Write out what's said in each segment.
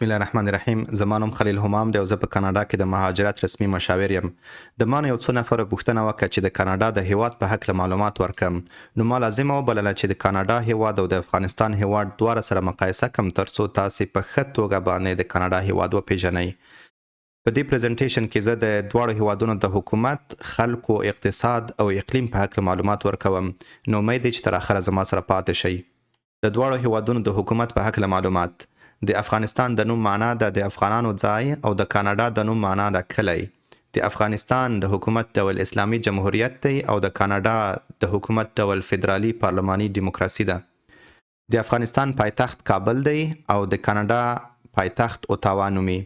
بسم الله الرحمن الرحیم. زما نوم خلیل همام دی او زه په کاناډا کې د مهاجرت رسمي مشاور یم. د ما نه یو څو نفرو پوښتنه وکړه چې د کاناډا د هیواد په هکله معلومات ورکړم، نو ما لازمه وبلله چې د کاناډا هیواد او د افغانستان هیواد دواړه سره مقایسه کړم، ترڅو تاسې په ښه توګه باندې د کاناډا هیواد وپیژنئ. په دې presentation کې زه د دواړو هیوادونو د حکومت، خلکو، اقتصاد او اقلیم په هکله معلومات ورکوم، نو امید دی چې تر اخره زما سره پاتې شئ. د دواړو هیوادونو د حکومت په هکله معلومات. د افغانستان د نوم معنا ده د افغانانو ځای او د کاناډا د نوم معنا ده کلی. د افغانستان د حکومت ډول اسلامي جمهوریت دی او د کاناډا د حکومت ډول فدرالي پارلماني دیموکراسي ده. د افغانستان پایتخت کابل دی او د کاناډا پایتخت اوتاوا نومي.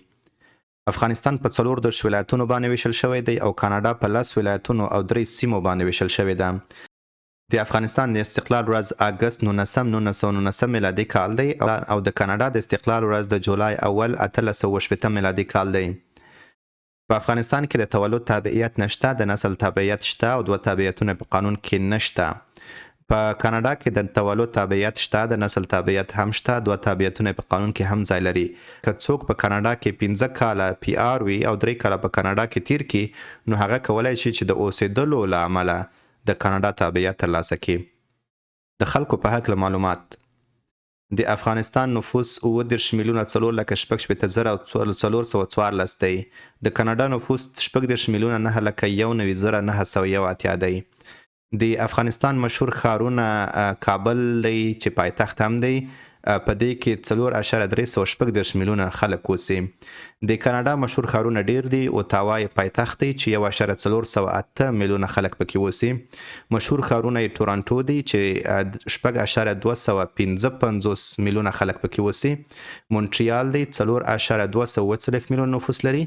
افغانستان په 34 ولایتونو باندې ویشل شوی دی او کاناډا په 10 ولایتونو او 3 سیمو باندې ویشل شوې ده. د افغانستان د استقلال ورځ اګست 19 1919 میلادي کال دی او د کاناډا د استقلال ورځ د جولای اول 1860 میلادي کال دی. په افغانستان کې د تولد تابعیت نشته، د نسل تابعیت شته او دوه تابعیتونه په قانون کې نشته. په کاناډا کې د تولد تابعیت شته، د نسل تابعیت هم شته، دوه تابعیتونه په قانون کې هم ځای لري. که څوک په کاناډا کې 5 کاله PR وي او 3 کاله په کاناډا کې تیر کړي، نو هغه کولای شي چې د اوسېدلو له امله د کاناډا تابعیت ترلاسه کړي. د خلکو په هکله معلومات. د افغانستان نفوس 37 میلیونه 4 لکه 66 زره او 414 دی. د کاناډا نفوس 36 میلیونه 9 لکه 91 زره 981 دی. د افغانستان مشهور ښارونه کابل دی چې پایتخت هم دی، په دې کې 4.336 میلیونه خلک اوسي. د کاناډا مشهور ښارونه ډیر دي. اوتاوا یې پایتخت دی چې 1.408 میلیونه خلک پکې اوسي. مشهور ښارونه یې ټورنټو دی چې 6.255 میلیونه خلک پکې اوسي. مونټریال دی 4.240 میلیونه نفوس لري.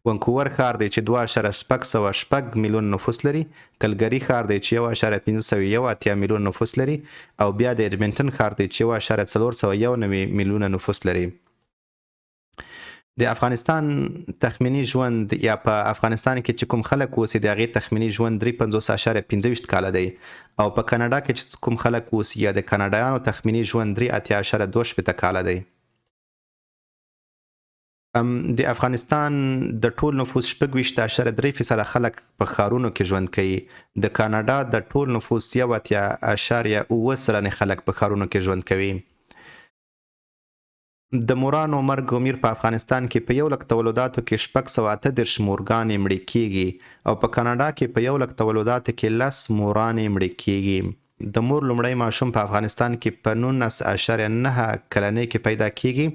ونکوور ښار دی چې 2.606 میلیون نفوس لري. کلګري ښار دی چې 1.581 میلیون نفوس لري او بیا د اډمنټن ښار دی چې 1.491 میلیونه نفوس لري. د افغانستان تخمیني ژوند یا په افغانستان کې چې کوم خلک اوسي د هغې تخمیني ژوند 53.25 کاله دی او په کاناډا کې چې کوم خلک اوسي یا د کاناډایانو تخمیني ژوند 83.62 کاله دی. د افغانستان د ټول نفوس 26.3% خلک په ښارونو کې ژوند کوي. د کاناډا د ټول نفوس 81.7% خلک په ښارونو کې ژوند کوي. د مورانو مرګ او میر په افغانستان کې په 1 لک تولداتو کې 638 مورګانې مړې کیږي او په کاناډا کې په 1 لک تولداتو کې 10 مورانې مړې کیږي. د مور لومړی ماشوم په افغانستان کې په 19.9 کلنۍ کې پیدا کیږي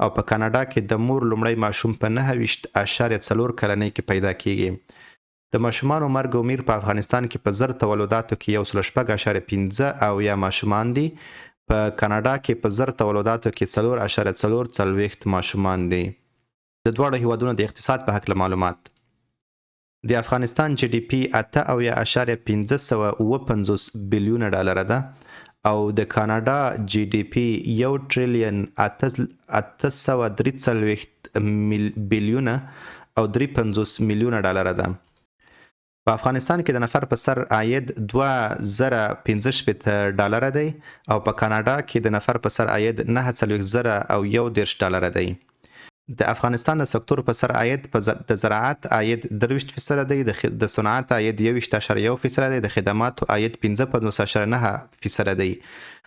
او په کاناډا کې د مور لومړی ماشوم په 29.4 کلنۍ کې پیدا کیږي. د ماشومانو مرګ او میر په افغانستان کې په 1000 تولداتو کې 106.5 او یا ماشومان دي. په کاناډا کې په 1000 تولداتو کې 4.44 ماشومان دي. د دواړو هیوادونو د اقتصاد په هکله معلومات. د افغانستان GDP 78.557 بیلیونه ډالر ده او د کاناډا GDP 1 ټریلیون 843 بیلیونه او 53 میلیونه ډالر ده. په افغانستان کې د نفر په سر عاید 2065 ډالر دی او په کاناډا کې د نفر په سر عاید 49,031 ډالر دی. د افغانستان د سکتور په سر عاید د زراعت عاید 23% دی، د صنعت عاید 21.1% دی، د خدماتو عاید 55.9% دی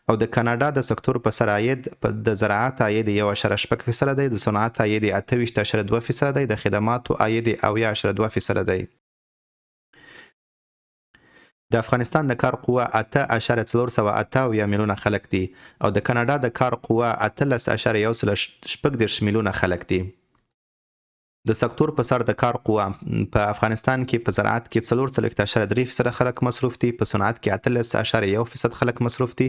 او د کاناډا د سکتور په سر عاید د زراعت عاید 1.6% دی، د صنعت عاید 28.2% دی، د خدماتو عاید 70.2% دی. د افغانستان د کار قوه 8.478 میلیونه خلک دي او د کاناډا د کار قوه 18.136 میلیونه خلک دي. د سکتور په سر د کار قوه په افغانستان کې په زراعت کې 44.3% خلک مصروف دي، په صنعت کې 18.1% خلک مصروف دي،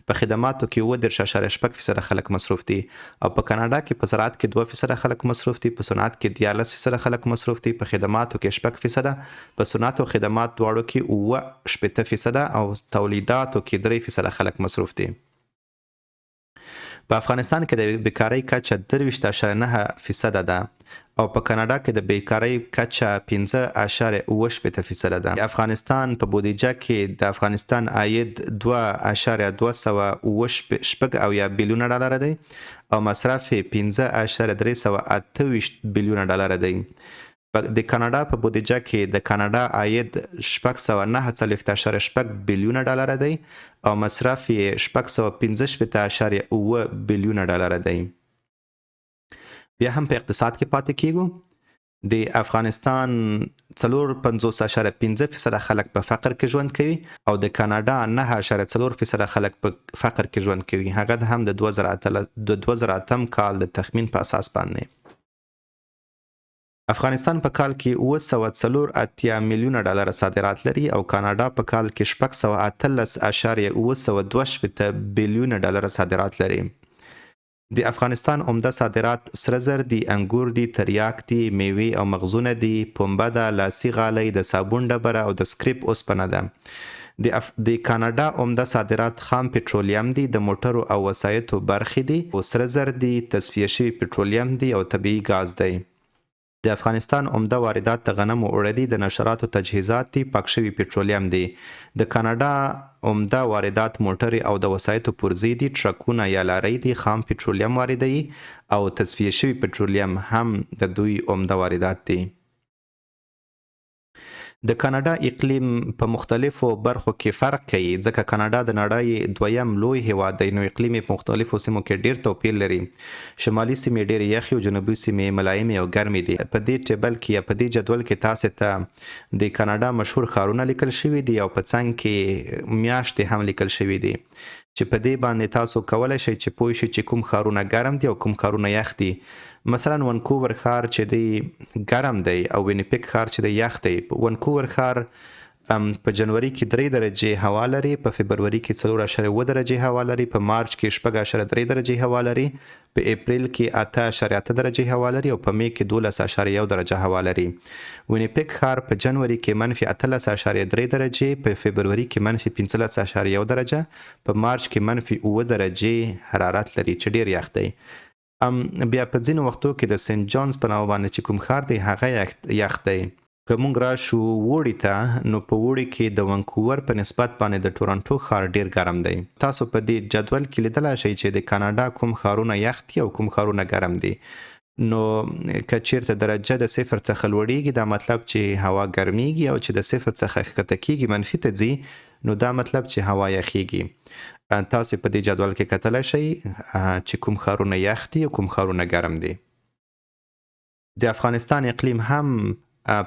په خدماتو کې 37.6% خلک مصروف دي او په کاناډا کې په زراعت کې 2% خلک مصروف دي، په صنعت کې 13% خلک مصروف دي، په خدماتو کې 6%، په صنعت او خدمات دواړو کې 67% او تولیداتو کې 3% خلک مصروف دي. په افغانستان کې د بیکارۍ کچه 23.9% ده او او په کاناډا کې د بیکارۍ کچه 5.67 فیصده ده. د افغانستان په بودیجه کې د افغانستان عاید 2.276 بیلیونه ډالره دی او مصرف یې 5.328 بیلیونه ډالره دی. د کاناډا په بودیجه کې د کاناډا عاید 649.6 بیلیونه ډالره دی او مصرف یې 665.7 بیلیونه ډالره دی. بیا هم په اقتصاد کې پاتې کیږو. د افغانستان 54.5% خلک په فقر کې ژوند کوي او د کاناډا 9.4% خلک په فقر کې ژوند کوي، هغه هم د 2008 کال د تخمین په اساس باندې. افغانستان په کال کې 784 میلیونه ډالر صادرات لري او کاناډا په کال کې 618.762 بیلیونه ډالر صادرات لري. د افغانستان عمده صادرات سره زر دي، انګور دي، تریاک دي، میوې او مغزونه دي، پنبه ده، لاسي غالۍ، د صابون ډبره او د سکریپ اوسپنه ده. د کاناډا عمده صادرات خام پټرولیم دي، د موټرو او وسایطو برخې دي، او سره زر دي، تصفیه شوي پټرولیم دي او طبیعي ګاز دی. د افغانستان عمده واردات د غنمو اوړه دي، د نشراتو تجهیزات دي، پاک شوي پټرولیم دي. د کاناډا عمده واردات موټرې او د وسایطو پرزې دي، ټرکونه یا لارۍ دي، خام پټرولیم واردوي او تصفیه شوي پټرولیم هم د دوی عمده واردات دي. د کاناډا اقلیم په مختلفو برخو کې فرق کوي، ځکه کاناډا د نړۍ دویم لوی هیواد دی، نو اقلیم یې په مختلفو سیمو کې ډیر توپیر لري. شمالي سیمې ډېرې یخې او جنوبي سیمې ملایمې او ګرمې دي. په دې ټیبل کې یا په دې جدول کې تاسې ته د کاناډا مشهور ښارونه لیکل شوي دي او په څنګ کې میاشتې هم لیکل شوي دي، چې په دې باندې تاسو کولی شئ چې پوه شئ چې کوم ښارونه ګرم دي او کوم ښارونه یخ دي. مثلا ونکوور ښار چې دی ګرم دی او وینیپیک ښار چې دی یخ دی. ونکوور ښار په جنوري کې 3 درجې هوا لري، په فبروري کې 4.7 درجې هوا لري، په مارچ کې 6.3 درجې هوا لري، په اپریل کې 8.8 درجې هوا لري او په می کې 12.1 درجه هوا لري. وینیپیک ښار په جنوري کې -18.3 درجې، په فبروري کې -15.1 درجه، په مارچ کې -7 درجې حرارت لري چې ډیر یخ دی. بیا په ځینو وختو کې د سنت جانز په نامه باندې چې کوم ښار دی هغه یخ دی. که مونږ راشو اوړي ته، نو په اوړي کې د ونکوور په نسبت باندې د ټورنټو ښار ډیر ګرم دی. تاسو په دې جدول کې لیدلی شئ چې د کاناډا کوم ښارونه یخ دي او کوم ښارونه ګرم دي. نو که چیرته درجه د 0 څخه لوړیږي، دا مطلب چې هوا ګرمیږي، او چې د 0 څخه ښکته کیږي منفي ته ځي، نو دا مطلب چې هوا یخیږي. تاسو په دې جدول کې کتلی شئ چې کوم ښارونه یخ دي او کوم ښارونه ګرم دي. د افغانستان اقلیم هم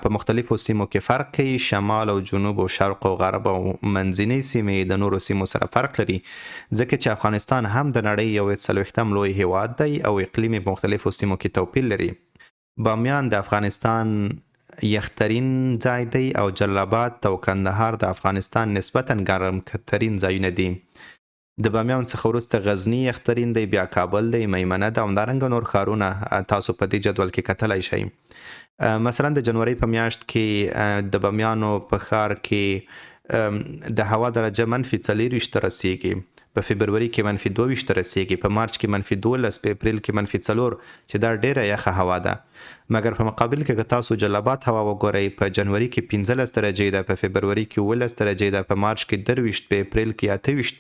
په مختلفو سیمو کې فرق کوي. شمال او جنوب او شرق او غرب او منځنۍ سیمې د نورو سیمو سره فرق لري، ځکه چې افغانستان هم د نړۍ یو 40 لوی هیواد دی او اقلیم یې په مختلفو سیمو کې توپیر لري. بامیان د افغانستان یخترین ځای دی او جلال آباد او کندهار د افغانستان نسبتاً ګرم ترین ځایونه دي. د بامیان څخه وروسته غزني یخترین دی، بیا کابل دی، میمنه ده، همدارنګه نور ښارونه تاسو په دې جدول کې کتلی شئ. مثلا د جنوري په میاشت کې د بامیانو په ښار کې د هوا درجه -24 ته رسیږي، په فبروري کې -22 ته رسیږي، په مارچ کې -12، په اپریل کې -4، چې دا ډیره یخه هوا ده. مګر په مقابل کې که تاسو جلال آباد هوا وګورئ، په جنوري کې 15 درجې ده، په فبروري کې 17 درجې ده، په مارچ کې 23، په اپریل کې 28،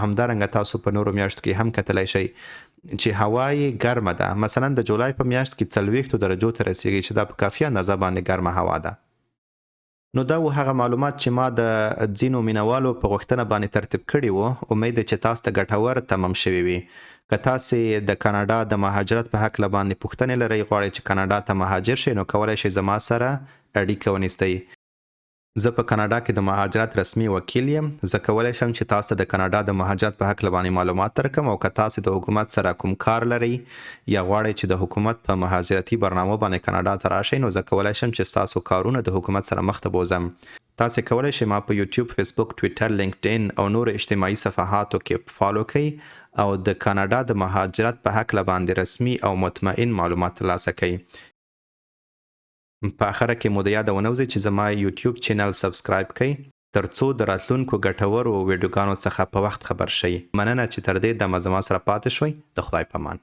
همدارنګه تاسو په نورو میاشتو کې هم کتلی شئ چې هوا یې ګرمه ده. مثلا د جولای په میاشت کې 40 درجو ته رسیږي، چې دا په کافي اندازه باندې ګرمه هوا ده. نو دا و هغه معلومات چې ما د ځینو مینوالو په غوښتنه باندې ترتیب کړي وو. امید دی چې تاسو ته ګټور تمام شوي وي. که تاسې د کاناډا د مهاجرت په هکله باندې پوښتنې لرئ، غواړئ چې کاناډا ته مهاجر شئ، نو کولی شئ زما سره اړیکه ونیسئ. زه په کاناډا کې د مهاجرت رسمي وکیل یم. زه کولی شم چې تاسو ته د کاناډا د مهاجرت په هکله باندې معلومات درکړم، او که تاسو د حکومت سره کوم کار لرئ یا غواړئ چې د حکومت په مهاجرتي برنامو باندې کاناډا ته راشئ، نو زه کولی شم چې ستاسو کارونه د حکومت سره مخته بوزم. تاسو کولی شئ ما په یوټیوب، فیسبوک، ټویټر، لینکډ ان او نورو اجتماعي صفحاتو کې follow کړئ او د کاناډا د مهاجرت په هکله باندې رسمي او مطمئن معلومات ترلاسه کړئ. په اخره کې مو د یاده ونه وځي چې زما یوټیوب channel subscribe کړئ ترڅو د راتلونکو ګټورو ویډیوګانو څخه په وخت خبر شئ. مننه چې تر دې دمه زما سره پاتې شوئ. د خدای په امان.